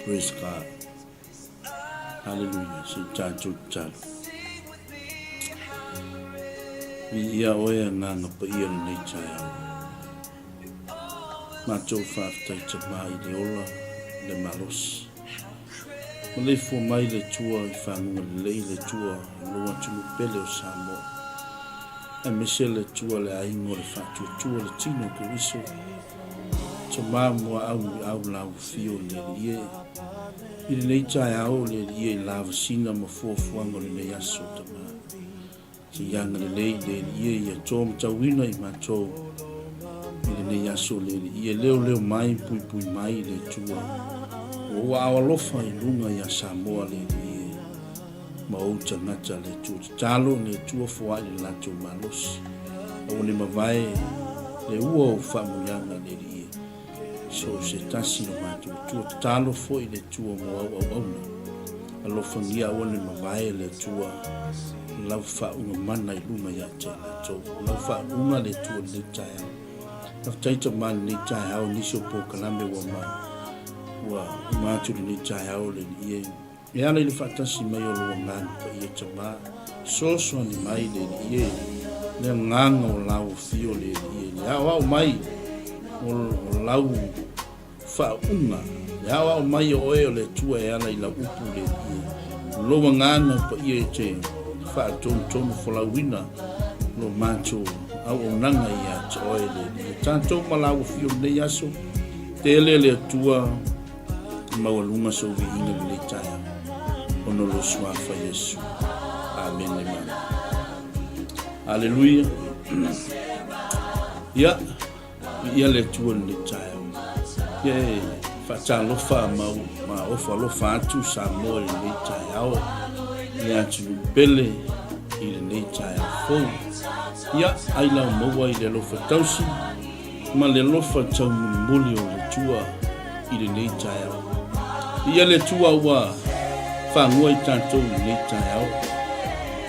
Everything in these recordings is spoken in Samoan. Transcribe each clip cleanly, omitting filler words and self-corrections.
Praise God. Hallelujah. Se i tatou tatalo. Viia oe Agaga Paia lenei taeao. Matou faafetai Tama i le ola le malosi. Maleifua mai le Atua i faguga lelei le Atua i lou atunuu pele o Samoa. Aemaise le Atua le aiga o le faatuatua le tino o Keriso. Tama muaau muiau lau afio le Alii e. I lenei taeao le Alii e i lavasina ma fuafuaga o lenei aso Tama. Se i agalelei le Alii e ia to matauina i matou i lenei aso le Alii e leoleo mai ma puipui mai le Atua o ou aao alofa i luga ia Samoa le Alii e ma ou tagata le Atua tatalo le Atua foai le latou malosi aua ne mavae le ua o faamuiaga le Alii e so o se tasi o matou Atua tatalo foi le Atua mo au auauna alofagia aua ne mavae le Atua lau faauuga mana i luga ia te i latou lau faauuga le Atua lenei taeao faafetai Tama lenei taeao nisi o polokalame ua ma ua uma atu lenei taeao le Alii e E ala i le faatasi mai o lou Agaga Paia Tama, fesoasoani mai le Alii e, le agaga o lau afio le Alii e, le aoao mai o lau faauuga, le aoao mai o oe o le Atua e ala i lau upu le Alii e, lou Agaga Paia e te faatonutonu folauina lo matou auaunaga ia te oe le Alii e. Tatou ma lau afio lenei aso, tele le Atua, Maualuga sou viiga lenei taeao, ona o lou Suafa Iesu. Amene ma amene. Aleluia. Ia, viia le Atua lenei taeao. Ia e faatalofa ma, ma ofa alofa atu Samoa i lenei taeao, le atunuu pele i lenei taeao fou. Ia, ai lau maua i le alofa tausi, ma le alofa taumulimuli o le Atua i lenei taeao. Viia le Atua ua fagoa i tatou i lenei taeao.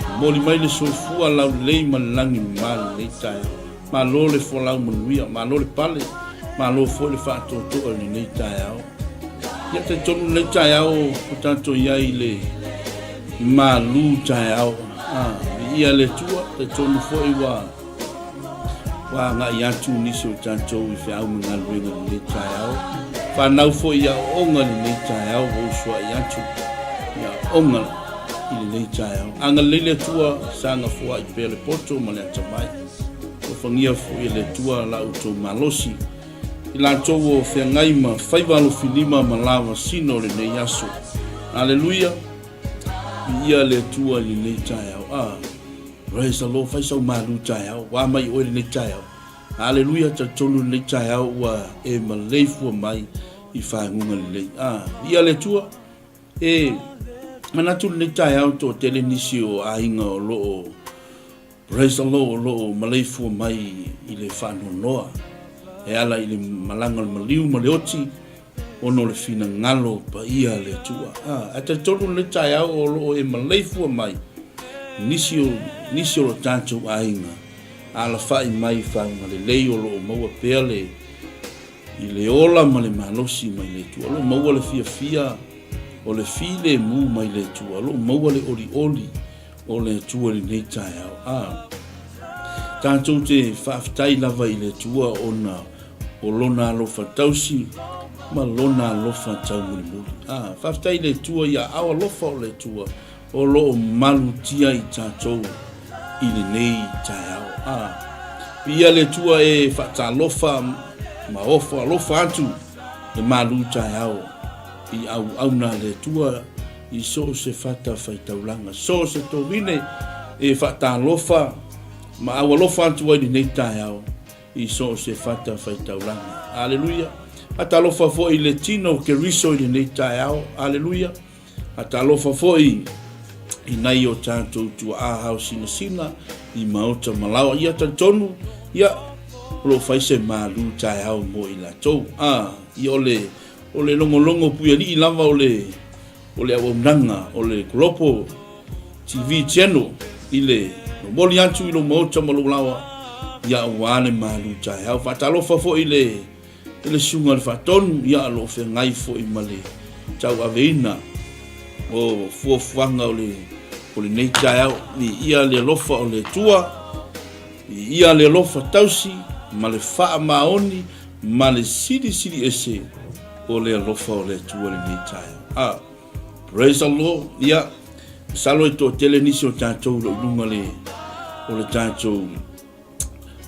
Momoli mai le soifua laulelei ma le lagi mama i lenei taeao. Malo le folau manuia, malo le pale, malo foi le faatoatoa i lenei taeao. Ia talitonu lenei taeao ua tatou i ai i le malu taeao. Ah, viia le Atua, talitonu foi ua Ua agai atu nisi o tatou i feau ma galuega i lenei taeao. Fanau foi i aoaoga i lenei taeao ua usuai atu i aoaoga i lenei taeao. Agalelei le Atua, saga foai pea le poto ma le atamai. Alofagia foi e le Atua la outou malosi i latou o feagai ma faiva alofilima ma lavasina o lenei aso. Aleluia! Viia le Atua i lenei taeao. Ah. Praise the Lord, fai sau malu taeao, ua mai oe lenei taeao. Hallelujah, talitonu lenei taeao ua e maleifua mai i faguga lelei. Ah, ia le Atua, e manatu lenei taeao toatele nisi o aiga o loo Praise the Lord, o loo maleifua mai i le faanoanoa e ala i le malaga o le maliu ma le oti ona o le finagalo paia a le Atua. A, ae talitonu lenei taeao o lo o e maleifua mai nisi o, nisi o lo tatou aiga alafai mai i faauga lelei o lo o maua pea le, i le ola ma le malosi mai le Atua. O lo o maua le fiafia o le filemu mai le Atua. O lo o maua le olioli o le Atua i lenei taeao. A, tatou te faafetai lava i le Atua ona o Lona alofa tausi ma Lona alofa taumulimuli. A, faafetai i le Atua i aao alofa o le Atua o lo o malutia i tatou i lenei taeao. A, viia le Atua e faatalofa ma ofo alofa atu le malu taeao i auauna a le Atua i so o se fatafaitaulaga, so o se tovine e faatalofa ma aualofa atu ai lenei taeao i so o se fatafaitaulaga. Aleluia! Faatalofa foi i le tino o Keriso i lenei taeao. Aleluia! Faatalofa foi i nai o tatou tuaa hao sinasina i maota ma laoa. Ia talitonu, ia, o lo o fai se malu taeao mo i latou. Ah, ia o le O le logologo puialii lava o le o le auaunaga o le Global TV Channel i le momoli atu i lou maota ma lou laoa ia aua le malu taeao. Faatalofa foi i le i le susuga i le Faatonu ia o lo o feagai foi ma le tauaveina o fuafuaga o le o lenei taeao. Viia le alofa o le Atua, viia le alofa tausi ma le faamaoni ma le silisili ese o le alofa o le Atua i lenei taeao. Ah, praise the Lord. Ia, masalo e toatele nisi o tatou o lo o i luga le, o le tatou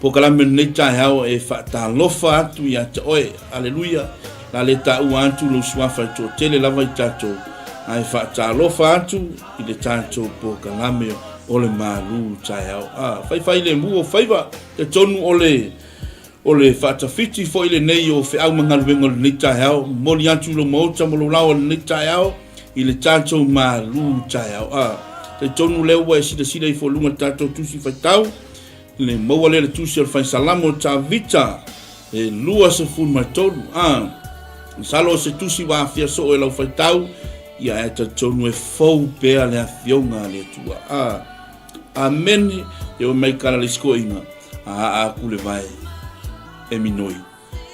polokalame lenei taeao e faatalofa atu ia te oe. Aleluia. La le taua atu lou suafa e toatele lava i tatou, ae faatalofa atu i le tatou polokalame o le malu taeao. Ah, faifai le mu o faiva, te tonu o le o le faatafiti foi lenei o feau ma galuega o lenei taeao. Momoli atu i lou maota ma lou laoa i lenei taeao i le tatou malu taeao. A, talitonu lea ua e silasila ifo i luga o le tatou tusi faitau, le maua lea le tusi o le Faisalamo o Tavita e 23. A, masalo o se tusi ua afia soo e lau faitau, ia ae talitonu e fou pea le afioga a le Atua. A, Amene, e oi mai kala le iskoinga, a aa aku le vae e minoi.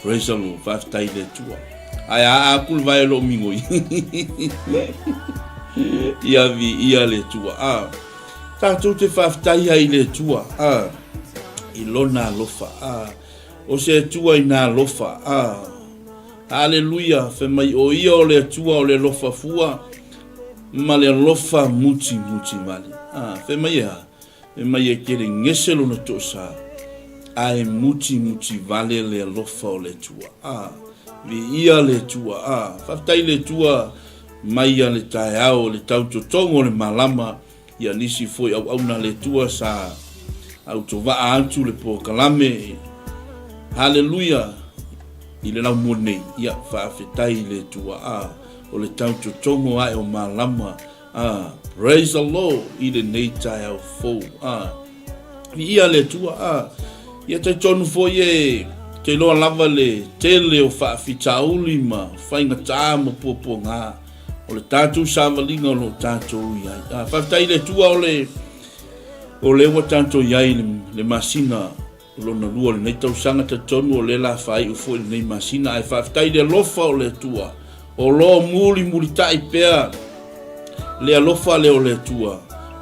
Praise the Lord, faafetai i le Atua. Ae a aa aku le vae o loo migoi. Ia viia le Atua. A, tatou te faafetai ai i le Atua, a, i lona alofa. A, o se Atua i na alofa. A, Aleluia, fai mai o ia o le Atua o le alofa fua ma le alofa mutimuti vale. A, fai mai e a? Fai mai e kele gese lona tosa, ae mutimuti vale le alofa o le Atua. A, viia le Atua. A, faafetai le Atua mai ia le taeao le tautotogo o le malama, ia nisi foi auauna a le Atua sa autovaa atu le polokalame. Haleluia i le laumua nei. Ia, faafetai i le Atua. A, o le tautotogo ae o malama. A, praise the Lord i lenei taeao fou. A, viia le Atua. A, ia talitonu foi e te iloa lava le tele o faafitauli ma faigata ma puapuaga o le tatou savaliga o lo o tatou i ai. A, faafetai i le Atua o le o lea ua tatou i ai i le masina lona lua o lenei tausaga, talitonu o lea la faaiu foi lenei masina, ae faafetai i le alofa o le Atua o lo o mulimulitai pea le alofa lea o le Atua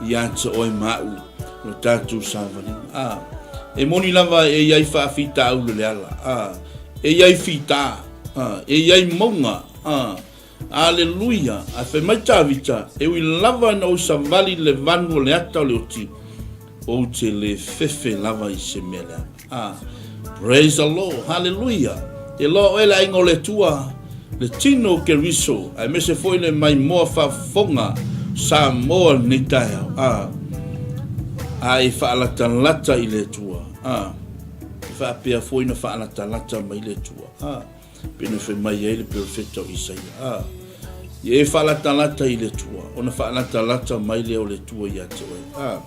ia te oe ma au o le tatou savaliga. A, e moni lava e i ai faafitauli o le ala, a, e i ai fita, a, e i ai mauga, a, Aleluia! Ae fai mai Tavita, E ui lava ina ou savali i le vanu o le ata o le oti, ou te le fefe lava i se mea leaga. Ah, praise the Lord! Haleluia! E loa oe le aiga o le Atua, le tino o Keriso, aemaise foi le maimoa faafofoga Samoa lenei taeao. Ah, a e faalatalata i le Atua. Ah, e faapea foi na faalatalata mai le Atua. Ah, Pei ona fai mai ai le perofeta o Isaia, a, Ia e faalatalata i le Atua, ona faalatalata mai lea o le Atua ia te oe. A,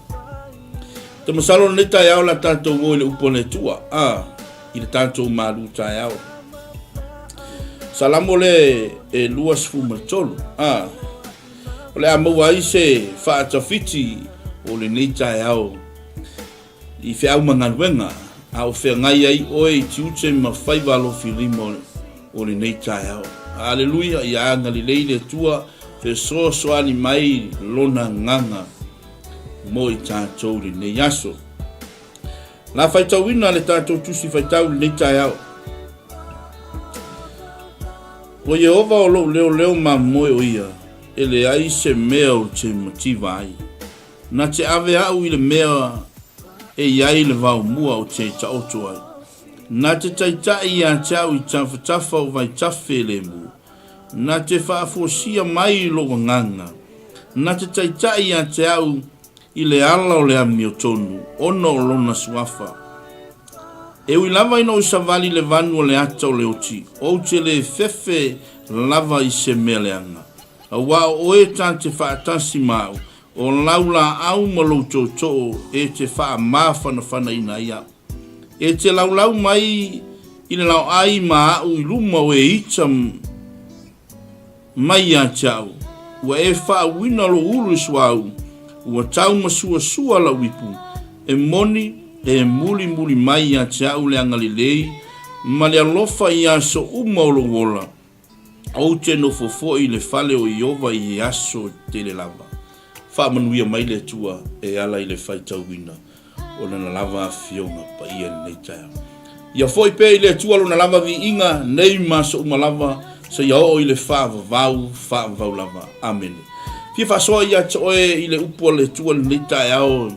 te masalo lenei taeao la tatou o i le upu a le Atua, a, i le tatou malu taeao. Salamo le e 23, a, o le a maua ai se faatafiti o lenei taeao I feau ma galuega a o feagai ai oe i tiute ma faiva alofi lima o lenei taeao. Aleluia, ia agalelei le Atua fesoasoani mai Lona agaga mo i tatou i lenei aso. La faitauina le tatou tusi faitau i lenei taeao. O Iehova o lou leoleo mamoe o ia, e leai se mea ou te mativa ai. Na te ave au i le mea e i ai le vaomua o te taoto ai. Na te taitai ia te au i tafatafa o vaitafe lemu. Na te faafuasia mai lou agaga. Na te taitai ia te au i le ala o le amiotonu, ona o lona suafa. E ui lava ina ou savali le vanu o le ata o le oti, ou te le fefe lava i se mea leaga. Aua o oe ta te faatasi ma au, o lau laau ma lou tootoo e te faamafanafanaina ai au. E te laulau mai i le laoai ma au i luma o e ita mai ia te au. Ua e faauina lou ulu i suauu, ua tau masuasua lau ipu, e moni e mulimuli mai ia te au le agalelei ma le alofa i aso uma o lou ola. Ou te nofo foi i le fale o Ieova i aso tele lava. Faamanuia mai le Atua e ala i le faitauina o Lana lava Afioga Paia i lenei taeao. Ia foi pea i le Atua Lona lava viiga nei ma aso uma lava, seia oo i le faavavau, faavavau lava. Amene. Fia faasoa ia te oe i le upu a le Atua i lenei taeao,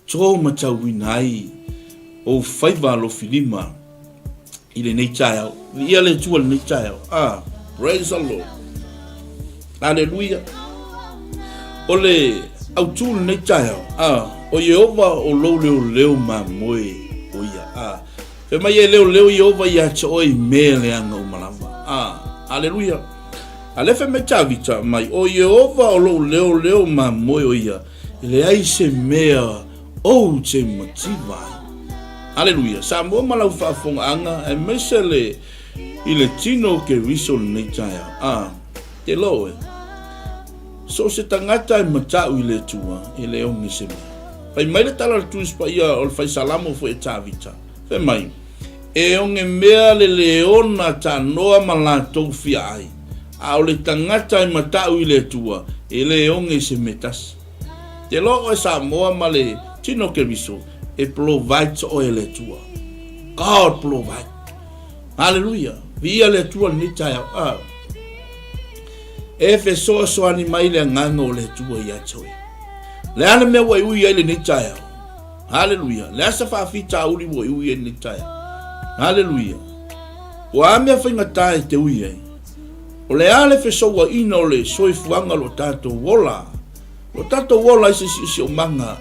to matauina ai ou faiva alofilima i lenei taeao. Viia le Atua i lenei taeao. Ah, praise the Lord. Aleluia. O le autu lenei taeao. Ah, o Ieova o lou leoleo mamoe o ia. Ah, fai mai e leoleo Ieova ia te oe i mea leaga uma lava. Ah, aleluia. A lea fai mai Tavita mai, o Ieova o lou leoleo mamoe o ia, e leai se mea ou te mativa ai. Aleluia! Samoa ma lau faafofogaaga aemaise le i le tino o Keriso lenei taeao. A, te loe. So o se tagata e matau i le Atua, e le oge se mea. Fai mai le tala a le Tusi Paia o le Fai Salamo foi e Tavita, fai mai, E oge mea le leona tanoa ma latou fia ai, a o le tagata e matau i le Atua, e le oge se mea tasi. Te loa oe Samoa ma le tino Keriso, e provide oe e le Atua. God provide. Haleluia. Viia le Atua lenei taeao. Ah. E fesoasoani mai le agaga o le Atua ia te oe. Le a le mea ua e ui ai lenei taeao? Haleluia. Le a sa faafitauli ua e ui ai lenei taeao? Haleluia. Ua a mea faigata e te ui ai? O le a le fesouaina o le soifuaga o lo tatou ola? Lo tatou ola i se siosiomaga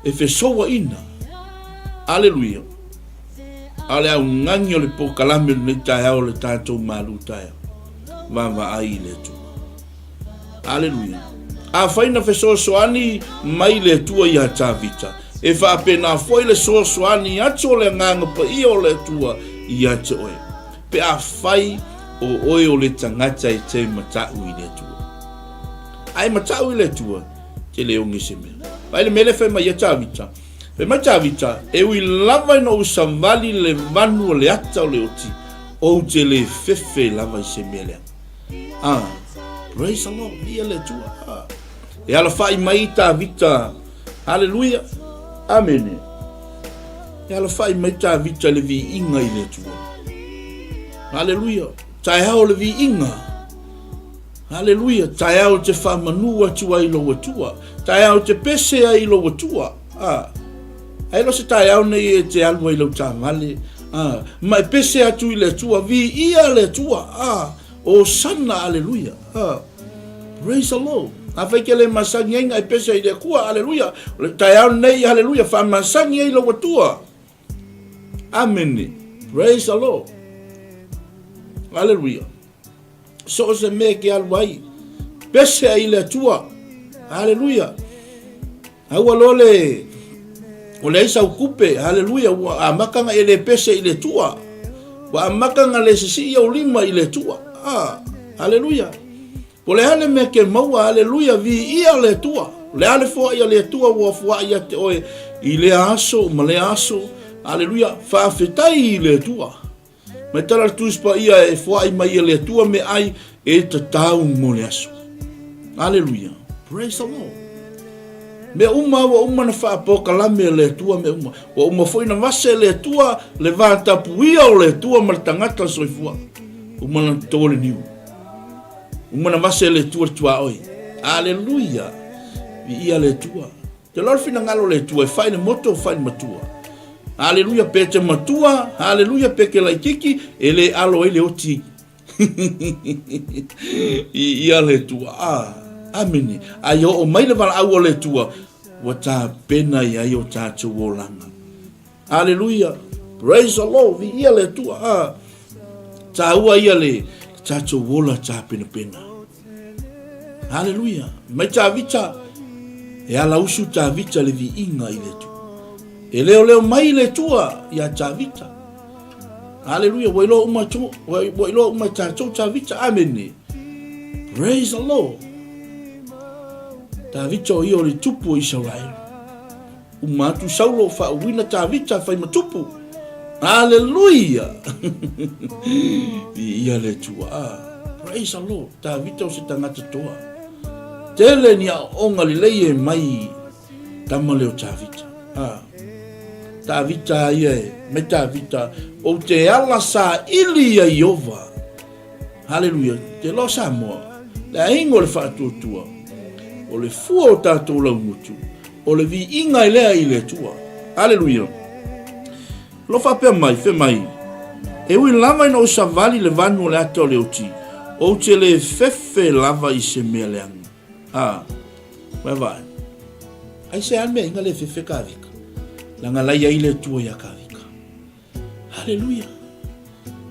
e fesouaina. Aleluia. A o le augani o le polokalame o lenei taeao o le tatou malu taeao. Vaavaai i le Atua. Aleluia. Afai na fesoasoani mai le Atua iā Tavita, e faapena foi le soasoani atu o le Agaga Paia o le Atua ia te oe, pe afai o oe o le tagata e te matau i le Atua. A e matau i le Atua, te le oge se mea. Vaai le mea lea fai mai ia Tavita. Fai mai Tavita, e ui lava ina ou savali le vanu o le ata o le oti, ou te le fefe lava i se mea leaga. Ah, praise the Lord, ia le Atua. Ah. E alafai mai Tavita, haleluia, amene. E alafai mai Tavita le viiga i le Atua. Haleluia, taeao le viiga. Haleluia, taeao te whamanu atu ai lou Atua. Taeao te pese ai lou Atua. Ah. Ai lo se taeao nei e te alu ai lau taavale, ah, ma e pese atu i le Atua, viia le Atua, ah, Hosana, aleluia, ah, praise the Lord. Afai ke le masani ai na e pese i le Atua, aleluia, o le taeao nei, aleluia, faamasani ai lou Atua. Amene, praise the Lord. Aleluia. So o se mea ke alu ai, pese ai le Atua, aleluia. A ua loa le ua leai sau kupe, haleluia, ua amata ona e le pese i le Atua. Ua amata ona le sisii ou lima i le Atua. Ah, haleluia. Po o le a le mea ke maua, haleluia, viia le Atua. O le a le foai a le Atua ua foai ia te oe i lea aso ma lea aso. Haleluia, faafetai i le Atua. Mai tala le Tusi Paia e foai mai e le Atua meaai e tatau mo le aso. Aleluia. Praise the Lord. Mea uma ua uma na faapolokalame e le Atua mea uma. Ua uma foi na vase e le Atua le vatapuia o le Atua ma le tagata soifua. Uma na toto le niu. Uma na vase e le Atua le tuaoi. Aleluia. Viia le Atua. Te loa le finagalo o le Atua e fai le moto, fai le matua. Haleluia, pe te matua, haleluia, pe ke laititi, e le alo ai le oti. I ia le Atua. Ah, amene. A ia oo mai le valaau o le Atua, ua tapena i ai o tatou olaga. Haleluia. Praise the Lord. Viia le Atua. Ah, taua ia le tatou ola tapenapena. Haleluia. Mai Tavita, e ala usu Tavita le viiga i le Atua. E leoleo mai le Atua iā Tavita. Haleluia. Ua iloa uma tu, ua iloa uma e tatou Tavita. Amene. Praise the Lord. Tavita o ia o le tupu o Isaraelu. Uma atu Saulo faauuina Tavita fai ma tupu. Aleluia! Viia le Atua. Praise the Lord. Tavita o se tagata toa. Tele ni aoaoga lelei e mai tama lea o Tavita. Ah. Tavita ia e, mai Tavita, ou te ala saili ia Iova. Haleluia. Te loa Samoa, le aiga o le faatuatua, o le fua o tatou laugutu, o le viiga e lea i le Atua. Haleluia. Lo faapea mai, fai mai, E ui lava ina ou savali le vanu o le ata o le oti, ou te le fefe lava i se mea leaga. A, vaevae. Ai se a mea inga le fefe kavika. Langa lai ai le Atua ia kavika. Haleluia.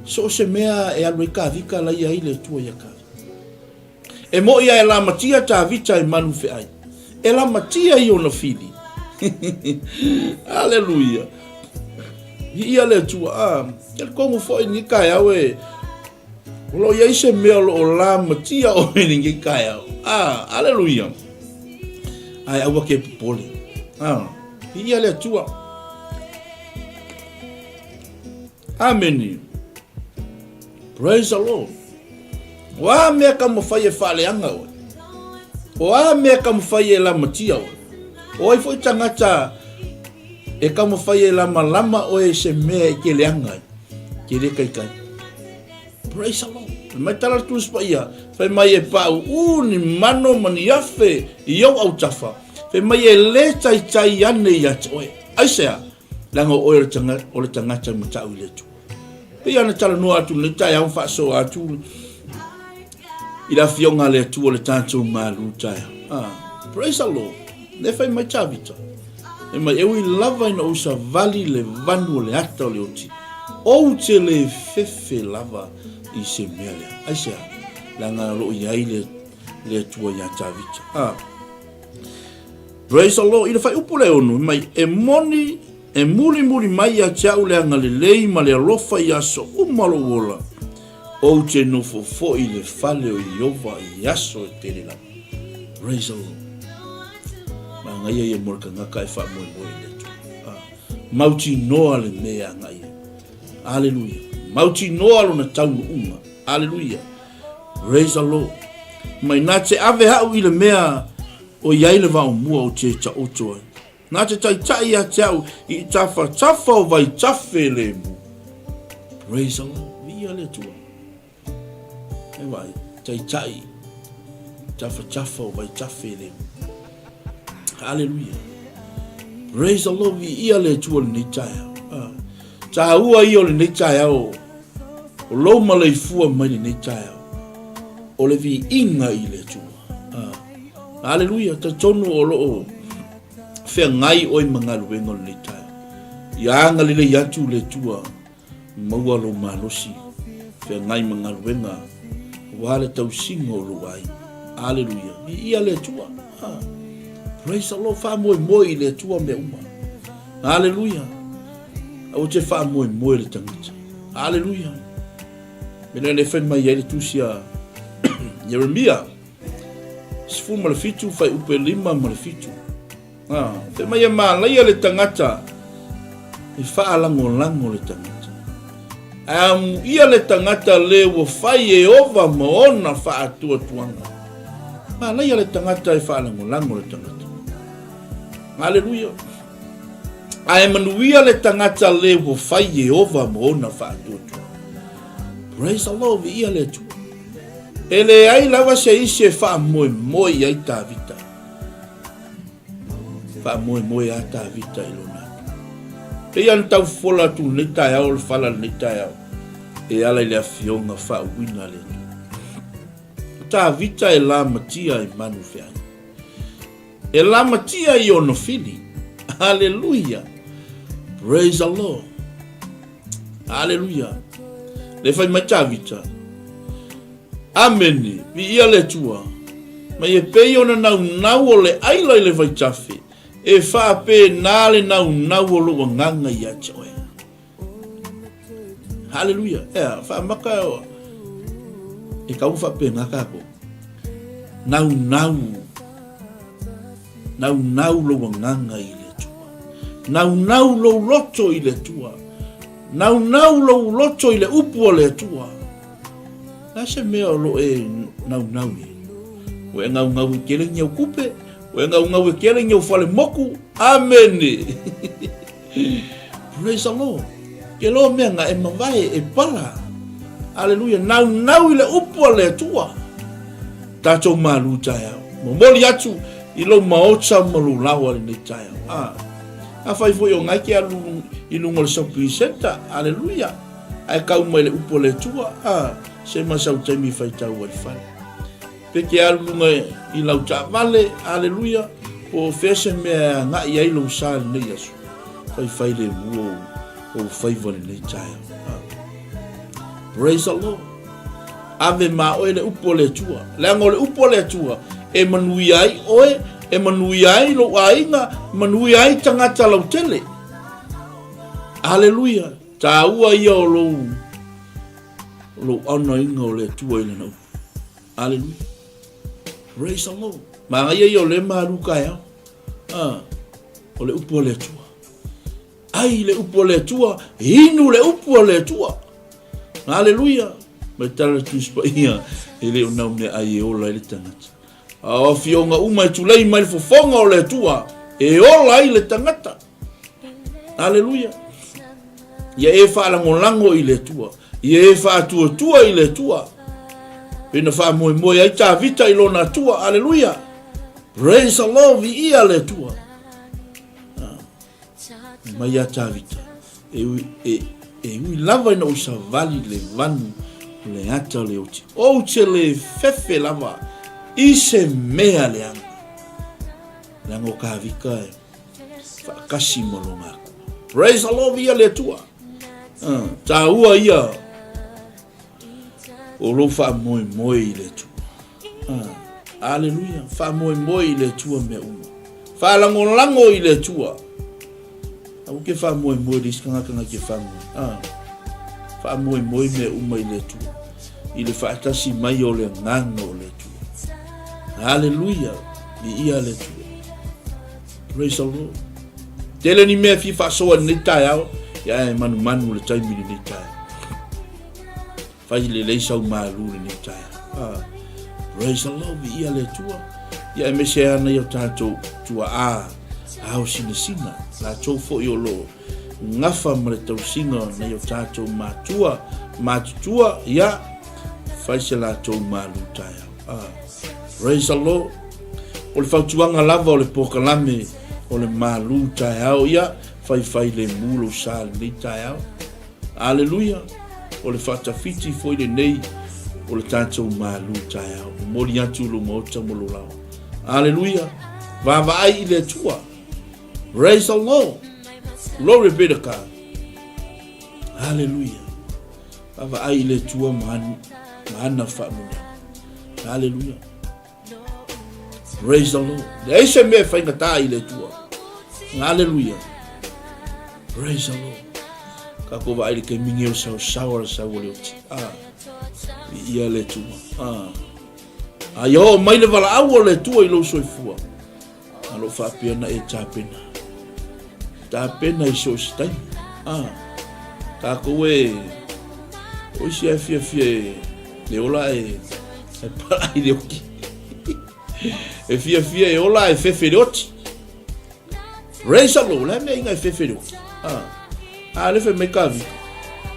So o se mea e alu ai kavika lai ai le Atua ia kavika. E moʻi a e lamatia Tavita e manu feʻai. E lamatia i ona fili. Aleluia. Viia le Atua. Ah, talitonu foi lenei taeao e o lo o i ai se mea o lo o lamatia oe i lenei taeao. Ah, aleluia. Ae aua ke popole. Ah, viia le Atua. Amene. Praise the Lord. O a mea taumafai e faaleaga oe? O a mea taumafai e lamatia oe? O ai foi tagata e taumafai e lamalama oe i se mea e te leaga ai, te le taitai. Praise the Lord. Mai tala le Tusi Paia, fai mai e pau u ni mano ma ni afe i ou autafa, fai mai e le taitai ane ia te oe. Aisea? Leaga o oe o le tagata e matau i le Atua. Pei ona talanoa atu lenei taeao ma faasoa atu i le afioga a le Atua le tatou malu taeao. Ah, praise the Lord. Le fai mai Tavita. E mai e ui lava ina ou savali le vanu o le ata o le oti. Ou te le fefe lava i se mea lea. Aisea? Leaga o lo o i ai le, le Atua ia Tavita. Ah. Praise the Lord. I le faaiupu le ono, mai e moni, e mulimuli mai ia te au le agalelei ma le alofa i aso uma o lou ola, ou te nofo foi i le fale o Ieova i aso e tele lava. Praise the Lord. Manaia ia mo le tagata e faamoemoe i le Atua. Ah, mautinoa le mea e agai ai. Aleluia. Mautinoa lona taunuuga. Aleluia. Praise the Lord. Mai nā te ave au i le mea o i ai le vaomua o te taoto ai. Nā te taitai ia te au i tawhatafa o vaitafe lemu. Praise the Lord. Viia le Atua. E vai, taitai, tawhatafa o vaitafe lemu. Hallelujah. Praise the Lord. Viia le Atua lenei taeao. Ah. Tāua ia o lenei taeao, o lou maleifua mai lenei taeao, o le viiga i le Atua. Ah. Aleluia, talitonu o lo o feagai oe ma galuega o lenei taeao. Ia agalelei atu le Atua, maua lou malosi, feagai ma galuega, aua le tausiga o lou aiga. Aleluia, viia le Atua. Ah. Praise the Lord, faamoemoe i le Atua mea uma. Aleluia. Aua te faamoemoe le tagata. Aleluia. Mea lea fai mai ai le tusi a Jeremia. 17 fuaiupu 5 ma le 7. Ah, fai mai e malaia le tagata e faalagolago le tagata. Ae amuia le tagata le ua fai e ova ma ona faatuatuaga. Malaia le tagata e faalagolago le tagata. Aleluia. Ae manuia le tagata le ua fai Ieova ma ona faatuatua. Praise the Lord, viia le Atua. E leai lava se isi e faamoemoe i ai Tavita. Faamoemoe a Tavita i lona Atua. Pei ona tau fofola atu lenei taeao o le fala lenei taeao e ala i le afioga faauuina a le Atua. O Tavita e lamatia i manu feai. E lamatia i ona fili. Aleluia. Praise the Lord. Aleluia. Le fai mai Tavita. Amene. Viia le Atua. Mai e pei ona naunau o le aila i le vaitafe, e faapena le naunau o lou agaga ia te oe. Haleluia. Ea, faamaka e kau faapena kākou. Naunau. Naunau lou agaga i le Atua. Naunau lou loto i le Atua. Naunau lou loto i le upu o le Atua. Le a se mea o lo o e naunau i ai? Ua e gaugau e tele ni au kupe, ua e gaugau e tele ni au fale moku. Amene! Praise the Lord. Ke loa mea na e mavae e pala. Aleluia. Naunau i le upu a le Atua. Tatou malu taeao. Momoli atu i lou maota ma lou laoa lenei taeao. Ah. Afai foi o ngai ke alu i luga o le shopping center. Aleluia. Ae kau mai le upu a le Atua. Ah. Se ma sau taimi faitau ai le fale. Pe ke alu luga i lau taavale, aleluia, po o fea se mea e agai ai lou sa lenei aso, faifai lemu ou, ou faiva lenei taeao. Ah. Praise the Lord. Ave ma oe le upu o le Atua. Leaga o le upu o le Atua, e manuia ai oe, e manuia ai lou aiga, manuia ai tagata lautele. Aleluia. Tāua ia o lou, lou aunaina o le Atua i lana upu. Aleluia. Praise the Lord. Manaia ia o le malu taeao. Ah, o le upu a le Atua. Ai le upu a le Atua, inu le upu a le Atua. Aleluia. Mai tala le Tusi Paia, e le o nau mea ai e ola ai le tagata. A o afioga uma e tulei mai le fofoga o le Atua, e ola ai le tagata. Aleluia. Ia e faalagolago i le Atua. Ia e faatuatua i le Atua. Pei na faamoemoe ai Tavita i lona Atua. Aleluia. Praise the Lord, viia le Atua. Ah. Mai ia Tavita. E ui, e, e ui lava ina ou savali le vanu le ata o le oti. Ou te le fefe lava i se mea leaga. Leaga o Tavita e faatasi ma lona Atua. Praise the Lord, ia le Atua. Uh, tāua ia o lou faamoemoe i le Atua. Uh, aleluia, faamoemoe i le Atua mea uma. Faalagolago i le Atua. Aua ke faamoemoe le isi tagata na ke faamoe. Uh, faamoemoe mea uma i le Atua. I le faatasi mai o le agaga o le Atua. Aleluia, viia le Atua. Praise the Lord. Tele ni mea fia faasoa i lenei taeao, ia e manumanu le taimi lenei taeao. Fai lelei sau malu lenei taeao. Ah, praise the Lord, viia le Atua. Ia e mese ana i o tātou tuaa ao sinasina, latou foi o loo gafa ma le tausiga nai o tātou matua, matutua, ia, fai se latou malu taeao. Ah, praise the Lord. O le fautuaga lava o le pokalame o le malu taeao, ia, faifai lemu lou sa lenei taeao. Aleluia! O le faatafiti foi lenei o le tatou malu taeao. Momoli atu lou maota ma lou laoa. Aleluia! Vaavaai i le Atua. Praise the Lord. Glory be to God. Hallelujah. Vaavaai i le Atua ma ana faamanuiaga. Hallelujah. Praise the Lord. Leai se mea e faigata i le Atua. Hallelujah. Praise the Lord. Kako vaai le taimi o le saosaoa le sau o le oti. Ah. Viia le Atua. Ah. A ia oo mai le valaau o le Atua i lou soifua. A lo faapea na e tapena. Tapena i so o se taimi. Ah. Tākou e o isi e fiafia e e ola e e pala i le oki. E fiafia e ola e fefe le oti. Praise the Lord. Le mea inga e fefe le oki. Ah. A le fe mai ka vi.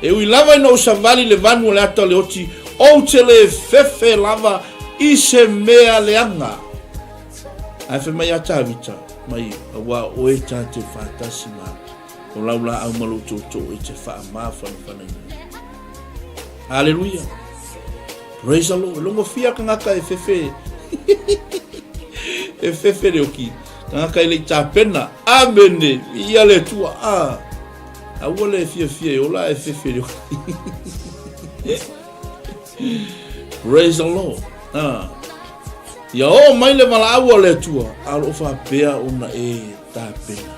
E ui lava ina ou savali le vanu o le ata o le oti, ou te le fefe lava i se mea leaga. Ae fai mai a Tavita, mai, auā oe ta te whātasi ma o lau laau ma lou tootoo e te whaamāwhanawhanaina ai. Hallelujah. Praise the Lord. Longo fia kangaka e fefe. e fefe le oki. Kangaka e lei tapena. Amene. Ia le tua. Ah. Aua le fia fia e ola e fefe le oki. Praise the Lord. Ah. Ia oo mai le valaau a le Atua, a o loo faapea ona e tapena.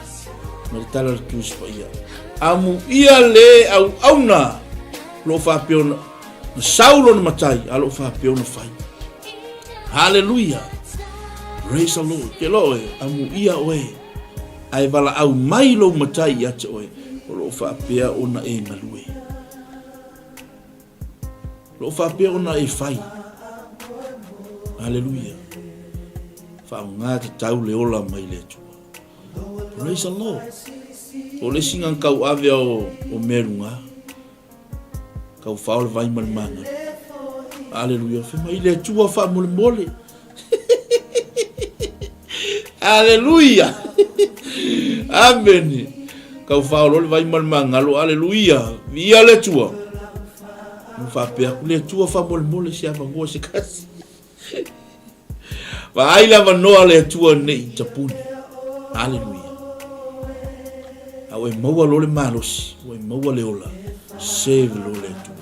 Ma le tala le Tusi Paia. Amuia le auauna, loo faapea ona na sau lona matai, a loo faapea ona fai. Hallelujah. Praise the Lord. Ke loo e, amuia oe. Ae valaau mai lou matai ia te oe, o loo faapea ona e galue. Lo o faapea ona e fai. Aleluia. Faaaoga tatau le ola mai le Atua. Praise the Lord. O le isi gagau ave o, o mea luga. Kau fao le vai ma le manga. Aleluia. Fai mai le Atua faamolemole. Aleluia. Amene. Kau fao lo le vai ma le mangalo. Aleluia. Via le Atua. No faapea aku le Atua faamolemole se avanoa se kasi. Vaai le avanoa le Atua nei tapuni. Aleluia. A ua e maua lo le malosi, ua e maua le ola, save lo le Atua.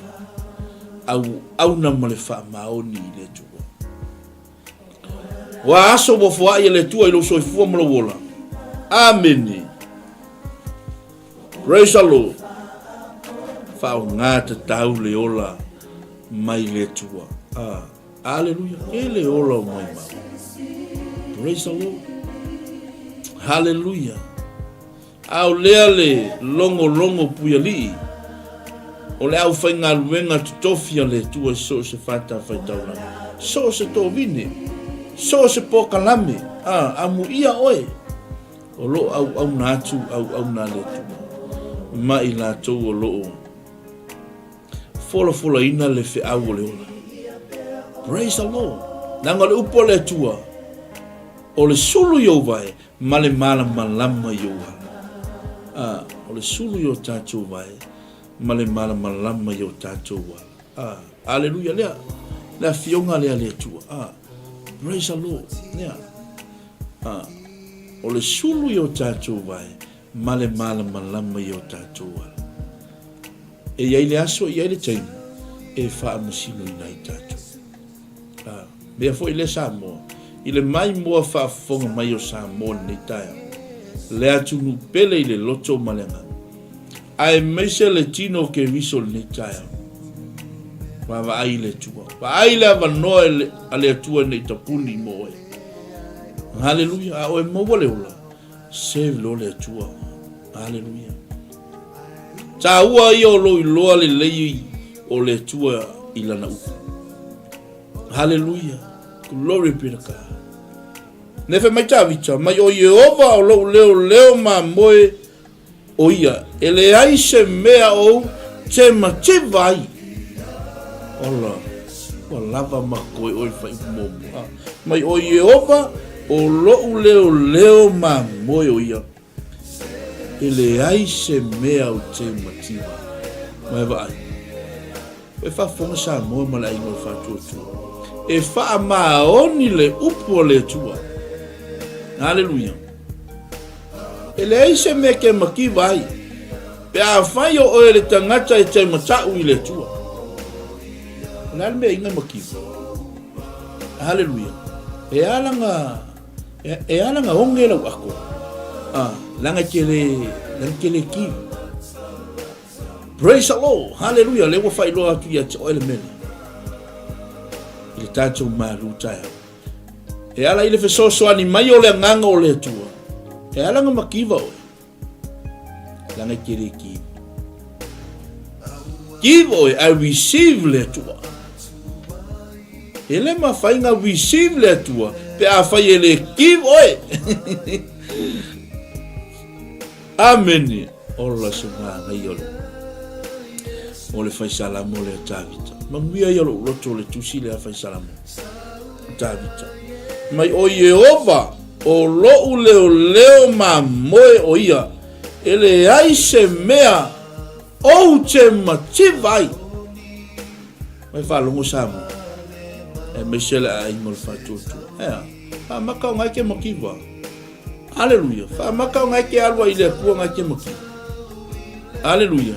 Auauna ma le faamaoni i le Atua. Ua aso ua foai e le Atua i lou soifua ma lou ola. Amene. Praise the Lord. Faaaoga tatau le ola mai le Atua. Ah, aleluia. Ke le ola o mai mau. Praise the Lord. Hallelujah. A o lea le logologo puialii o le aufaigaluega totofi a le Atua i so o se fatafaitaulaga, so o se tovine, so o se pokalame, a, amuia oe, o lo o auauna atu auauna a le Atua ma i latou o lo o folafolaina le feau o le ola. Praise the Lord. Leaga o le upu a le Atua, o le sulu i ou vae, Ma le malamalama i ou ala. A, o le sulu i o tātou wae, ma le malamalama i o tātou ala. A, aleluia, lea, le afioga lea le Atua. A, praise the Lord, lea. A, o le sulu i o tātou wae, ma le malamalama i o tātou ala. E i ai le aso, e i ai le taimi, e faamasinoina ai tātou. A, mea foi lea Samoa, i le maimoa faafofoga mai o Samoa i lenei taeao, le atunuu pele i le loto ma le agaga, aemaise le tino o Keriso i lenei taeao. Vaavaai i le Atua. Vaai le avanoa a le Atua nei tapuni mo oe. Haleluia. A oe maua le ola, save loa le Atua. Haleluia. Taua ia o lou iloa lelei o le Atua i lana upu. Haleluia. Glory be to God. Nefe mai Tavita, mai o Iehova o lou leo leo mamoe o ia, e leai se mea ou te mativa ai. Ola, ua lava ma koe oe fai upu muamua. Mai o Iehova o lou leo leo mamoe o ia, E leai se mea ou te mativa. Ma e vaai. E faafofoga Samoa ma le aiga o le Faatuatua. E faamaoni le upu a le Atua. Haleluia. E leai se mea ke mativa ai. Pe afai o oe le tagata e te matau i le Atua. O le a le mea inga mativa? Haleluia. E alanga E ala nga onge lau ako. Ah, langa ke le, langa ke le ki. Praise the Lord. Hallelujah. Le ua whailoa atu ia te oe le mele. I le tātou malu taeao. E ala i le fesoasoani mai o le agaga o le Atua. E ala nga makiva oe. Langa i te le ki. Give oe, I receive le Atua. E le mawhai nga receive le Atua, pe a whai e le give oe. Amene. Ola se manaia o le o le whaisalamo le a Tavita. Manuia ia lou loto o le tusi le a whaisalamo. Tavita. Mai o Iehova, o loʻu leoleo mamoe o ia, e leai se mea ou te mativa ai. Mai faalogo Samoa, aemaise le aiga o le faatuatua. Ea, faamaka o ngai ke mativa. Aleluia. Faamaka o ngai ke alu ai le Atua ngai ke mativa. Aleluia.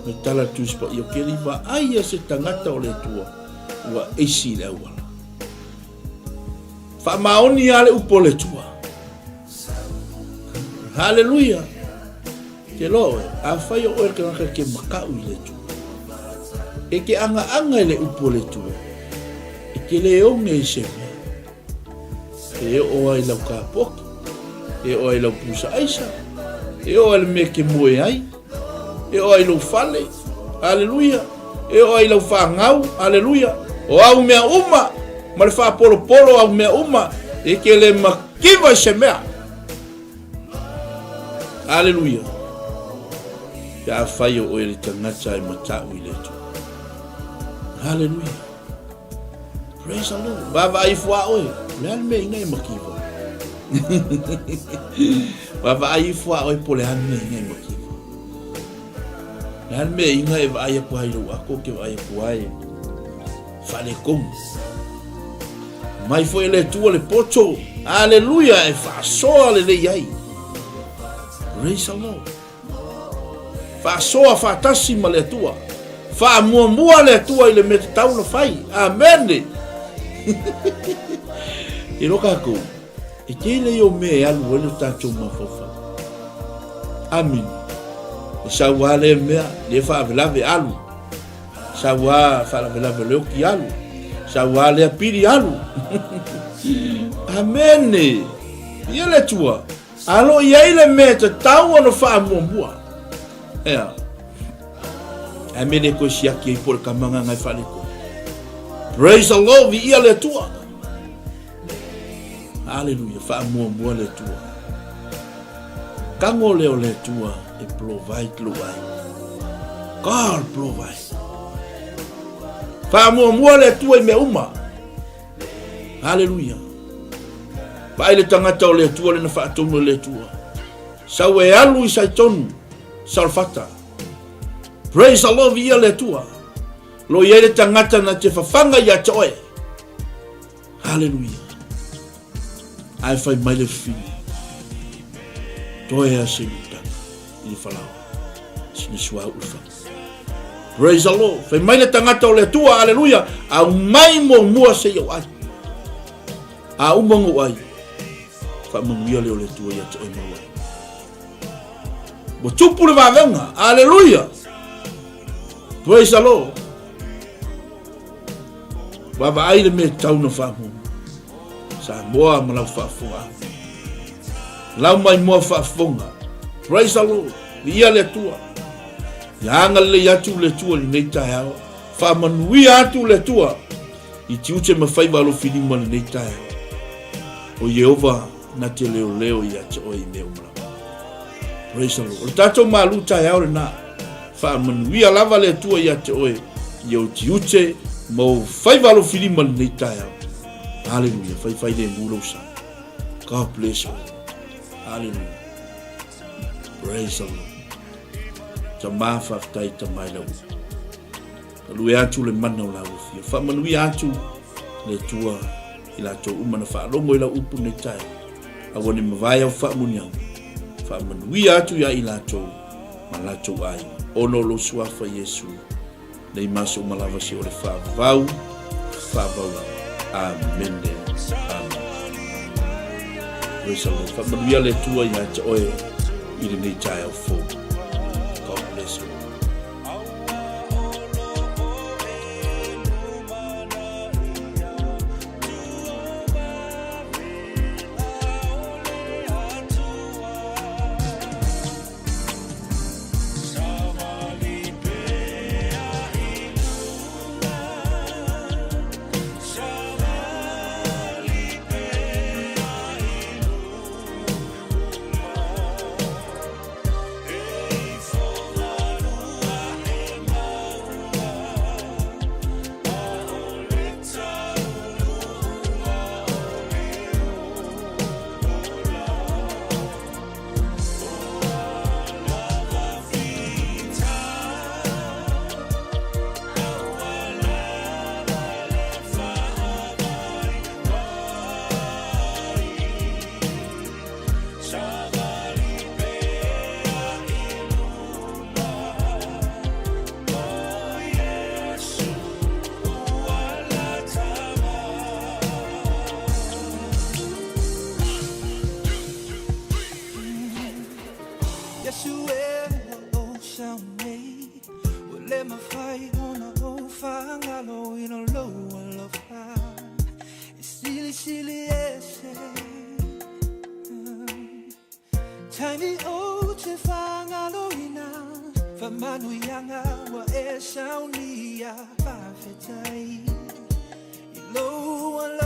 Mai tala Tusi Paia o ke liva ai se tagata o le Atua ua eisi i le auala. Faamaoni lava le upu o le Atua. Haleluia. Te loa oe, afai o oe le tagata ke makaʻu i le Atua. E ke agaaga i le upu o le Atua, e ke le oge i se mea. E oo ai lau kapoki, e oo ai lau pusa aisa, e oo ai le mea ke moe ai, e oo ai lou fale. Haleluia. E oo ai i lau fanau. Aleluia. O au mea uma, ma le faapolopolo o au mea uma, e te le mativa i se mea. Aleluia. Pe afai o oe le tagata e matau i le Atua. Aleluia. Praise the Lord. Vaavaai ifo a oe. O le a le mea inga e makiva? Vaavaai ifo a oe po le a le mea inga e makiva. Le a le mea inga e vaai aku ai lou ako ke vaai aku ai faaletonu. Mai foi le Atua le poto. Aleluia e faasoa lelei ai. Praise the Lord. Faasoa faatasi ma le Atua. Faamuamua le Atua i le mea tatau ona fai. Amene. E iloa kākou, e tele ia o mea e alu ai lo tatou mafaufau. Amene. E sau lava lea mea, lea faalavelave alu. Sau lava faalavelave o le oki alu. Sau lava lea pili alu. Amene. Ia le Atua. A lo i ai le mea e tatau ona faamuamua. Ea. Ae me le koe siaki ai po le kamanga ngai faaleko. Praise the Lord, viia le Atua. Hallelujah, faamuamua le Atua. Kago lea o le Atua e provide lou aiga. God provide. Faamuamua le Atua i mea uma. Haleluia. Vaai le tagata o le Atua lena faatonu e le Atua. Sau e alu i Saitonu, Salfata. Praise the Lord, viia le Atua. Lo i ai le tagata na te fafaga ia te oe. Haleluia. Ae fai mai le fili. Toe a se lutaga i le falaoa. Sina suauu le fale. Praise the Lord. Fai mai le tagata o le Atua, aleluia, aumai muamua se i ou ai. A uma ona ou ai, faamanuia lea o le Atua ia te oe ma lou aiga. Ua tupu le vavega, aleluia. Praise the Lord. Vaavaai le mea tau na faamuamua. Samoa ma lau faafofoga. Lau maimoa faafofoga. Praise the Lord. Viia le Atua. Ia agalelei atu le Atua i lenei taeao. Faamanuia atu le Atua i tiute ma faiva alofilima i lenei taeao. O Ieova na te leoleo ia te oe i mea uma lava. Praise the Lord. O le tatou malu taeao lena. Faamanuia lava le Atua ia te oe i ou tiute ma ou faiva alofilima i lenei taeao. Hallelujah. Faifai lemu lou sa. God bless you. Hallelujah. Praise the Lord. Tama faafetai tama i lau. Talue atu le mana o lau afio. Faamanuia atu le Atua i latou uma na faalogo i lau upu nei taeao. Aua ne mavae au faamuniaga. Faamanuia atu ia i latou ma latou aiga. Ona o lou suafa Iesu nei ma aso uma lava se o le faavavau, faavavau lava. Amene. Amene. Praise the Lord. Faamanuia le Atua ia te oe i lenei taeao fou. God bless you. Faamanuiaga ua e saunia. Faafetai i lou alofa.